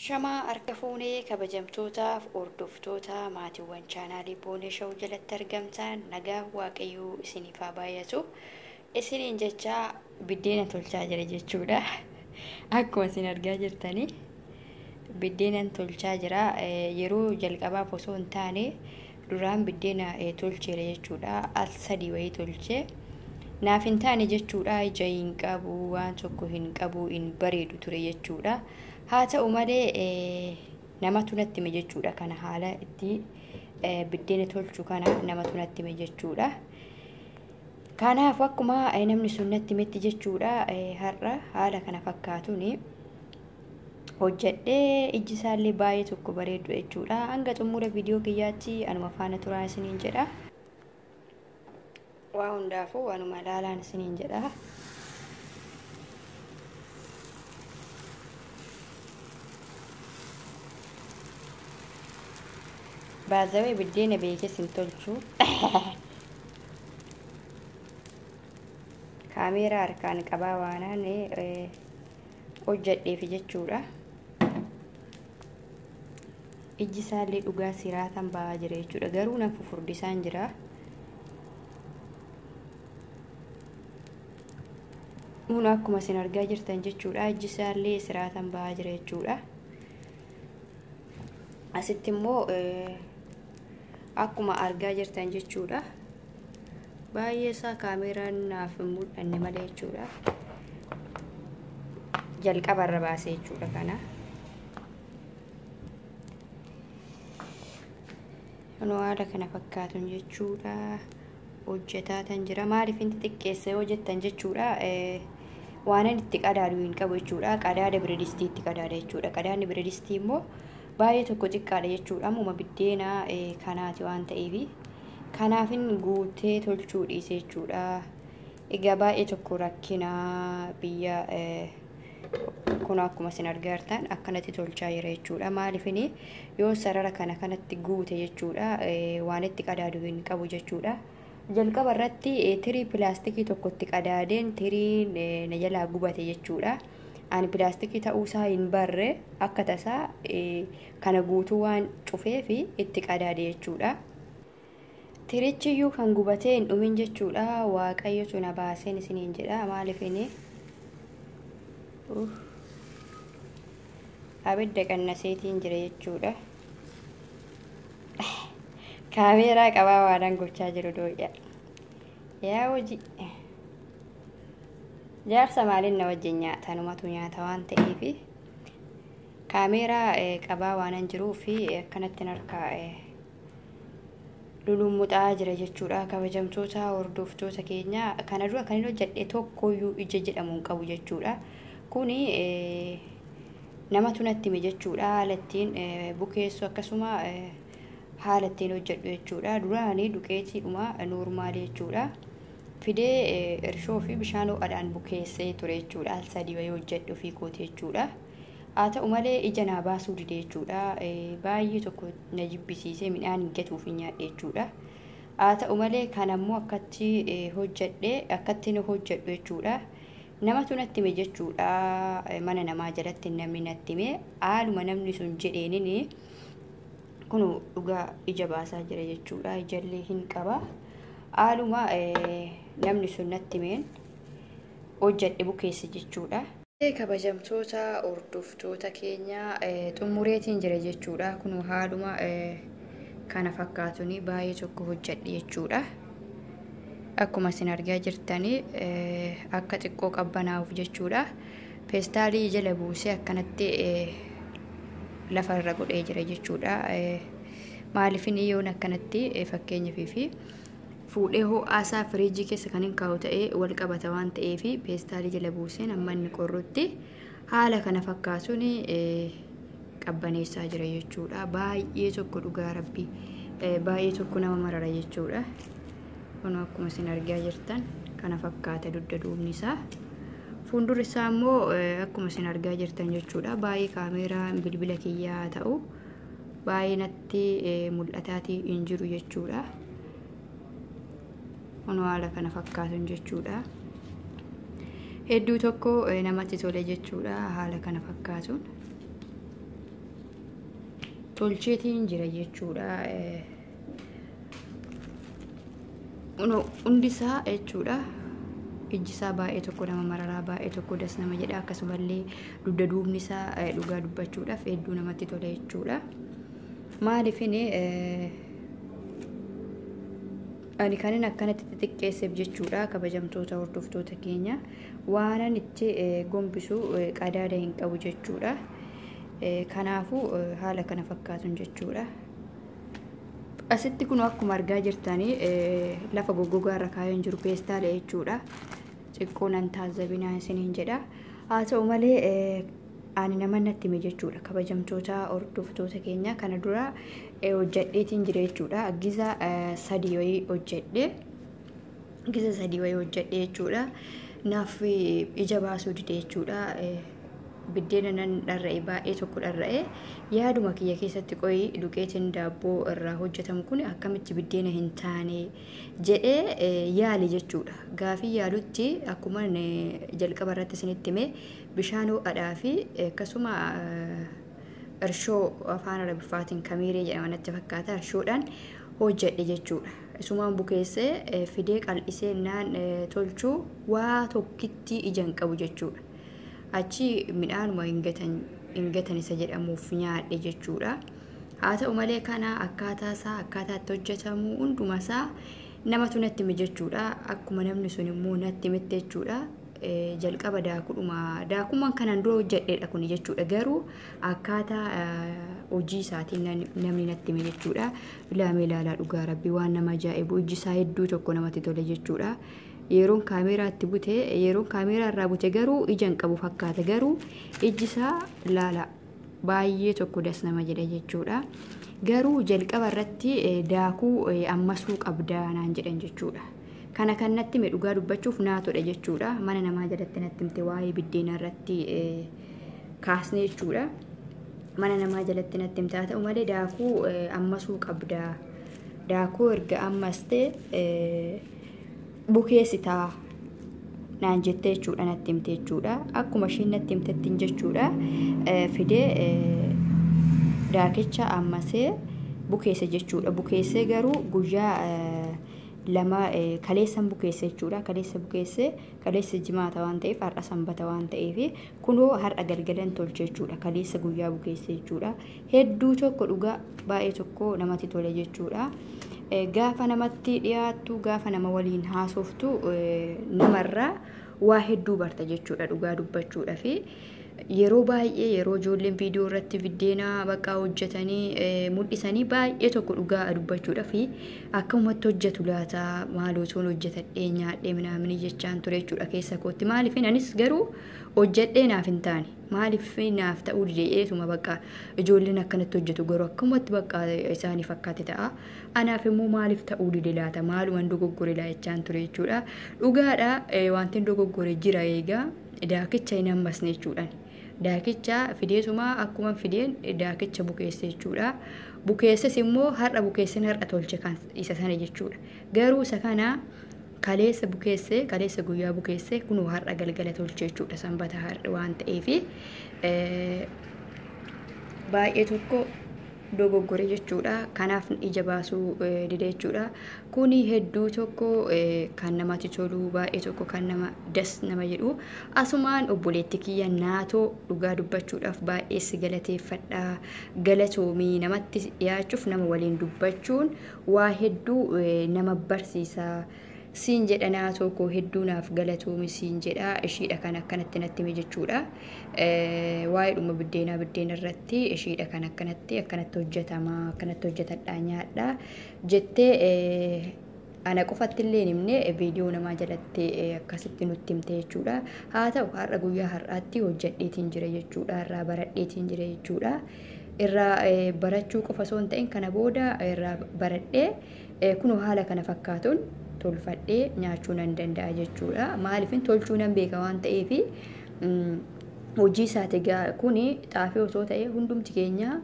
Shamaa harka fuunee kabajamtootaaf hordoftoota maatiiwwan chaanaalii Boonee Show jalatti argamtan nagaa Waaqayyoo isiniif haa baay'atu. Isiniin jecha biddeena tolchaa jira jechuudha. Akkuma isin argaa jirtanii biddeena tolchaa jira. Yeroo jalqabaaf osoo hin taane duraan biddeena tolcheera jechuudha. Al sadii wayii tolchee naaf hin taane jechuudha. Ija hin qabu, waan tokko hin qabu, hin bareedu ture jechuudha. Haa ta'u malee namatu natti hime jechuudha. Kana haala itti biddeena tolchu kana namatu natti hime jechuudha. Kanaaf akkuma namni sun natti himetti jechuudha, har'a haala kana fakkaatuun hojjedhee ijji isaallee baay'ee tokko bareedu jechuudha. Hanga xumura viidiyoo kiyyaatti anuma faana turaa isiniin jedha. Waa hundaafuu waanuma ilaalaan isiniin jedha. Baazawee biddeena beekes hin tolchu. Kaameeraa harkaan qabaa waanaan hojjedheef jechuudha. Ijji isaallee dhugaa siraatan ba'aa jira jechuudha. Garuu nan fufurdisaan jira. Kun akkuma isin argaa jirtan jechuudha. Ijji isaallee siraatan ba'aa jira jechuudha. Asitti immoo akkuma argaa jirtan jechuudha. Baay'ee isaa kaameeraan naaf hin mul'anne malee jechuudha. Jalqabarra baasee jechuudha kana. Kunoo haala kana fakkaatuun jechuudha. Hojjetaa tan jira. Maaliif inni xiqqeessa yoo jettan jechuudha. Waan itti qadaadu hin qabu jechuudha. Qadaada biredistii itti qadaada jechuudha. Qadaadni biredistii immoo baay'ee tokko xiqqaadha jechuudha. Ammuma biddeena kanaati waan ta'eef kanaafin guutee tolchuu dhiise jechuudha. Egaa baay'ee tokko rakkina biyya kun akkuma isin argaa jirtan akkanatti tolchaa jira jechuudha. Maaliifini yoo sarara kana kanatti guute jechuudha, waan itti qadaadu hin qabu jechuudha. Jalqaba irratti tirii pilaastikii tokkotti qadaadeen tiriin na jalaa gubate jechuudha. Ani pilaastikii ta'uusaa hin barre, akka tasaa kana guutuu waan cufeef itti qadaade jechuudha. Tirichiyyuu kan gubatee hin dhumin jechuudha. Waaqayyotu na baaseen isiniin jedha. Maaliifini abidda qannaseetiin jira jechuudha. Kaameeraa qabaa waanan gochaa jiru dooyya. Yaa hojii. Jaarsa maaliin na wajjin nyaata, numatu nyaata waan ta'eef kaameeraa qabaa waanan jiruu fi akkanatti harkaa lulummuxaa jira jechuudha. Kabajamtoota hordoftoota keenya, kana dura kan inni hojjedhe tokkoyyuu ija jedhamu hin qabu jechuudha. Kuni namatu natti hime jechuudha. Haala ittiin bukeessu akkasuma haala ittiin hojjedhu jechuudha. Duraanii duqeetiidhuma noormaalii jechuudha. Fidee irshoo fi bishaan ho'aadhaan bukeessee ture jechuudha. Al sadii wayii hojjedhu ofii kooti jechuudha. Haa ta'u malee ija naa baasuu dide jechuudha. Baay'ee tokko na jibbisiisee midhaan hin gatuuf hin nyaadhe jechuudha. Haa ta'u malee kan ammoo akkatti hojjedhe akkatti nu hojjedhu jechuudha. Namatu natti hime jechuudha. Mana namaa jalatti namni natti hime, haaluma namni sun jedheenini kun dhugaa ija baasaa jira jechuudha. Ijallee hin qaba. Haaluma namni sun natti himeen hojjedhe bukeesse jechuudha. Kabajamtoota hordoftoota keenya, xumureetiin jira jechuudha. Kun haaluma kana fakkaatuun baay'ee tokko hojjedhe jechuudha. Akkuma isin argaa jirtanii akka xiqqoo qabbanaa'uuf jechuudha. Peestaalii jala buusee akkanatti lafarra godhee jira jechuudha. Maaliifin yoon akkanatti fakkeenyaaf fi fuudhee ho'aasaa firiijii keessa kan hin kaa'u ta'ee wal qabata waan ta'eef peestaalii jala buuseen amma inni qorrutti haala kana fakkaatuun qabbaneessaa jira jechuudha. Baay'ee tokko dhugaa rabbi baay'ee tokko nama marara jechuudha. Kun akkuma isin argaa jirtan kana fakkaata dugda duubni isaa. Fuuldurri isaa immoo akkuma isin argaa jirtan jechuudha. Baay'ee kaameeraan bilbila kiyyaa ta'u baay'ee natti mul'ataatii hin jiru jechuudha. Kun haala kana fakkaatuun jechuudha. Hedduu tokko namatti tole jechuudha haala kana fakkaatuun. Tolcheetiin jira jechuudha. Hundisaa jechuudha. Ijji isaa baay'ee tokko nama mararaa, baay'ee tokko das nama jedha. Akkasumallee dugda duubni isaa dhugaa dubbachuudhaaf hedduu namatti tola jechuudha. Maaliifin ani kanin akkanatti xixiqqeesseef jechuudha kabajamtoota hordoftoota keenya, waanan itti gombisu qadaada hin qabu jechuudha. Kanaafuu haala kana fakkaatuun jechuudha. Asitti kun akkuma argaa jirtanii lafa goggogaa irra kaayeen jiru peestaala jechuudha. Xiqqoo nan taazabinaa isiniin jedha. Haa ta'u malee ani nama natti hime jechuudha kabajamtoota hordoftoota keenya, kana dura hojjedheetiin jira jechuudha. Giza 3 wayii hojjedhe. Giza 3 wayii hojjedhe jechuudha. Naaf ija baasuu dide jechuudha. Biddeena nan dharra'e, baay'ee tokko dharra'e. Yaaduma kiyya keessatti qoyi duqeetiin daabboo irraa hojjetamu kun akkamitti biddeena hin taane jedhee yaale jechuudha. Gaafii yaalutti akkuma jalqaba irratti isinitti hime bishaan ho'adhaa fi akkasuma irshoo afaan Arabiffaatiin kamiiree jedhama natti fakkaata, irshoodhaan hojjedhe jechuudha. Isumaan bukeessee fidee qal'isee naan tolchuu waa tokkitti ija hin qabu jechuudha. Achi midhaanuma hin gatan isa jedhamuuf nyaadhe jechuudha. Haa ta'u malee kana akkaataa isaa, akkaataa itti hojjetamu hunduma isaa namatu natti hime jechuudha. Akkuma namni sun immoo natti himette jechuudha. Jalqaba daakudhuma daakumaan kanaan dura hojjedheedha kun jechuudha. Garuu akkaataa hojii isaatiin namni natti hime jechuudha. Ilaamee ilaalaa, dhugaa rabbii waan nama ajaa'ibu, ijji isaa hedduu tokko namatti tole jechuudha. Yeroon kaameeraatti bute, yeroon kaameeraa irraa bute garuu ija hin qabu fakkaata, garuu ijji isaa laala, baay'ee tokko das nama jedha jechuudha. Garuu jalqaba irratti daakuu ammasuu qabda naan jedhan jechuudha. Kana kan natti hime dhugaa dubbachuuf naatodha jechuudha. Mana namaa jalatti natti himte, waa'ee biddeena irratti kaasne jechuudha. Mana namaa jalatti natti himte. Haa ta'u malee daakuu ammasuu qabda. Daakuu erga ammaste bukeessitaa naan jettee jechuudha, natti himte jechuudha. Akkuma ishiin natti himtettiin jechuudha fidee daakicha ammasee bukeesse jechuudha. Bukeessee garuu guyyaa 2 kaleessan bukeesse jechuudha. Kaleessa bukeesse, kaleessa jimaata waan ta'eef, har'a sanbata waan ta'eef, kunoo har'a galgalan tolche jechuudha. Kaleessa guyyaa bukeesse jechuudha. Hedduu tokko dhugaa baay'ee tokko namatti tole jechuudha. Gaafa namatti dhiyaattu, gaafa nama waliin haasoftu, namarraa waa hedduu barta jechuudha dhugaa dubbachuudha. Fi yeroo baay'ee yeroo ijoolleen viidiyoo irratti biddeena bakka hojjetanii mul'isanii, baay'ee tokko dhugaa dubbachuudha fi akkamumatti hojjetu laata, maaloo osoon hojjetadhee nyaadhee minaamini jechaan ture jechuudha keessa kootti. Maaliif anis garuu hojjedhee naaf hin taane, maaliif naaf ta'uu didee? Bakka ijoolleen akkanatti hojjetu garuu akkamumatti bakka isaanii fakkaate ta'a, anaaf immoo maaliif ta'uu dide laata, maaluman dogoggore laa jechaan ture jechuudha. Dhugaadha, wanti dogoggore jira eegaa daakicha hin hammasne jechuudhaan. Daakicha fideesuma akkuma fideen daakicha bukeesse jechuudha. Bukeesses immoo har'a bukeesseen har'a tolche kan isa sana jechuudha. Garuu isa kana kaleessa bukeesse, kaleessa guyyaa bukeesse, kunoo har'a galgala tolche jechuudha, sanbata har'a waan ta'eefi baay'ee tokko dogoggore jechuudha. Kanaaf ija baasuu dide jechuudha. Kuni hedduu tokko kan namatti tolu, baay'ee tokko kan nama das nama jedhu. Asumaan obboleetti kiyya naatoo, dhugaa dubbachuudhaaf baay'ee si galateeffadha. Galatoomii, namatti dhiyaachuuf nama waliin dubbachuun waa hedduu nama barsiisa. Siin jedha, naatoo koo, hedduu naaf galatoomi siin jedha. Ishiidha kan akkanatti natti hime jechuudha. Waa'ee dhuma biddeenaa, biddeena irratti ishiidha kan akkanatti akkanatti hojjetama, akkanatti hojjetadhaa nyaadha jettee ana qofatti illee hin himne, viidiyoo namaa jalatti akkasitti nutti himte jechuudha. Haa ta'u, har'a guyyaa har'aatti hojjedheetiin jira jechuudha. Irraa baradheetiin jira jechuudha. Irraa barachuu qofa osoo hin ta'in, kana booda irraa baradhee kunoo haala kana fakkaatuun tolfadhee nyaachuu nan danda'a jechuudha. Maaliifin tolchuu nan beeka waan ta'eef hojii isaati egaa. Kuni xaafii osoo ta'e hundumti keenya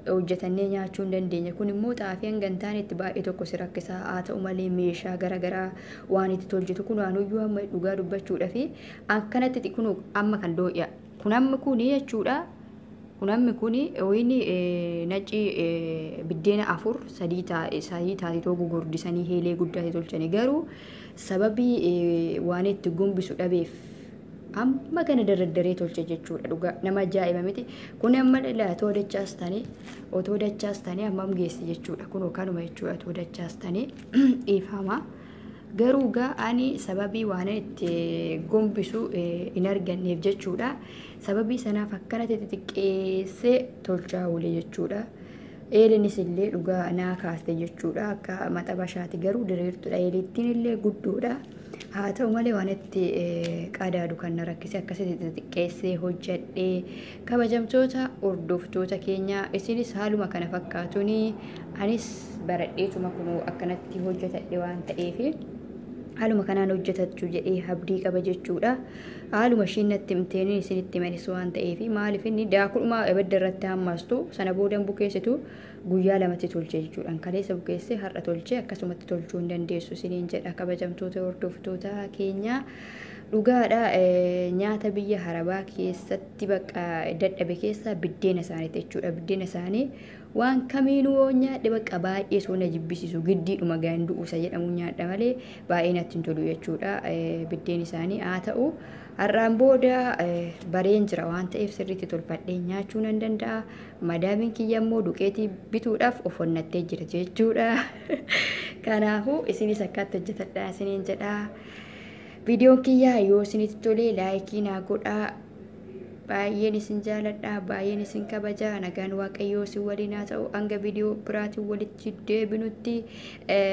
hojjetannee nyaachuu hin dandeenya. Kun immoo xaafii hanga hin taanetti baay'ee tokko si rakkisaa. Haa ta'u malee meeshaa garaagaraa waan itti tolchitu kun waanuyyuu amma dhugaa dubbachuudha fi akkanatti kun amma kan doo'ya. Kun amma kuni jechuudha. Kun kuni wayini nacci biddeena 4 3 taa'e 3 taatee too gugurdisanii heelee guddaa tolchanii garuu sababii waan itti gombisu dhabeef amma kana dardaree tolche jechuudha. Dhugaa nama ajaa'iba miti kun. Amma otoo dachaas taane, otoo dachaas taane hammam geessi jechuudha. Kun kanuma jechuudha, otoo dachaas taane dhiifama. Garuu gaa ani sababii waan itti gombisu hin arganneef jechuudha. Sababii sanaaf akkanatti xixiqqeessee tolchaa oole jechuudha. Eelinis illee dhugaa naa kaaste jechuudha. Akka maxabashaati garuu diriirtuudha. Eelittiin illee guddoodha. Haa ta'u malee waan itti qadaadu kan na rakkise akkasitti xixiqqeessee hojjedhee. Kabajamtoota hordoftoota keenya, isinis haaluma kana fakkaatuun anis baradheetuma kunoo akkanatti hojjetadhe waan ta'eef haaluma kanaan hojjetachuu jedhee abdii qaba jechuudha. Haaluma ishiin natti himteen isinitti himanis waan ta'eef, maaliif inni daakudhuma ibidda irratti hammastu sana boodan bukeessitu guyyaa 2tti tolche jechuudha. Kaleessa bukeessee har'a tolche, akkasumatti tolchuu hin dandeessu isiniin jedha, kabajamtoota hordoftoota keenya. Dhugaadha, nyaata biyya harabaa keessatti bakka dadhabe keessa biddeena isaaniiti jechuudha. Biddeena isaanii waan kamiinuu yoo nyaadhe bakka baay'ee soo na jibbisiisu, giddiidhuma gaandu'u isa jedhamu nyaadha malee baay'ee natti hin tolu jechuudha biddeen isaanii. Haa ta'u, har'aan booda bareen jira waan ta'eef sirriitti tolfadhee nyaachuu nan danda'a. Madaamiin kiyya immoo duqeetii bituudhaaf of onnattee jira jechuudha. Kanaafuu isinis akkatti hojjetadhaa isiniin jedha. Viidiyoon kiyyaa yoo isinitti tole like naa godhaa. Baay'een isin jaaladha, baay'een isin kabaja. Nagaan Waaqayyoo isin waliin haa ta'u. Hanga viidiyoo biraatiin walitti deebinutti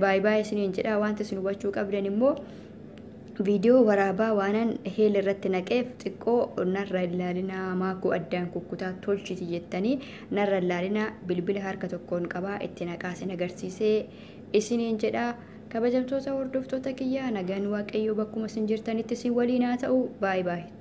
baay'ee baay'ee isiniin jedha. Wanta isin hubachuu qabdan immoo viidiyoo waraabaa waanan heela irratti naqeef xiqqoo narra ilaalinaa, maakuu addaan kukkutaa tolchiti jettanii narra ilaalinaa. Bilbila harka tokkoon qabaa itti naqaa isin agarsiisee isiniin jedha. Kabajamtoota hordoftoota kiyyaa, nagaan Waaqayyoo bakkuma isin jirtanitti isin waliin haa ta'u. Baay'ee baay'ee.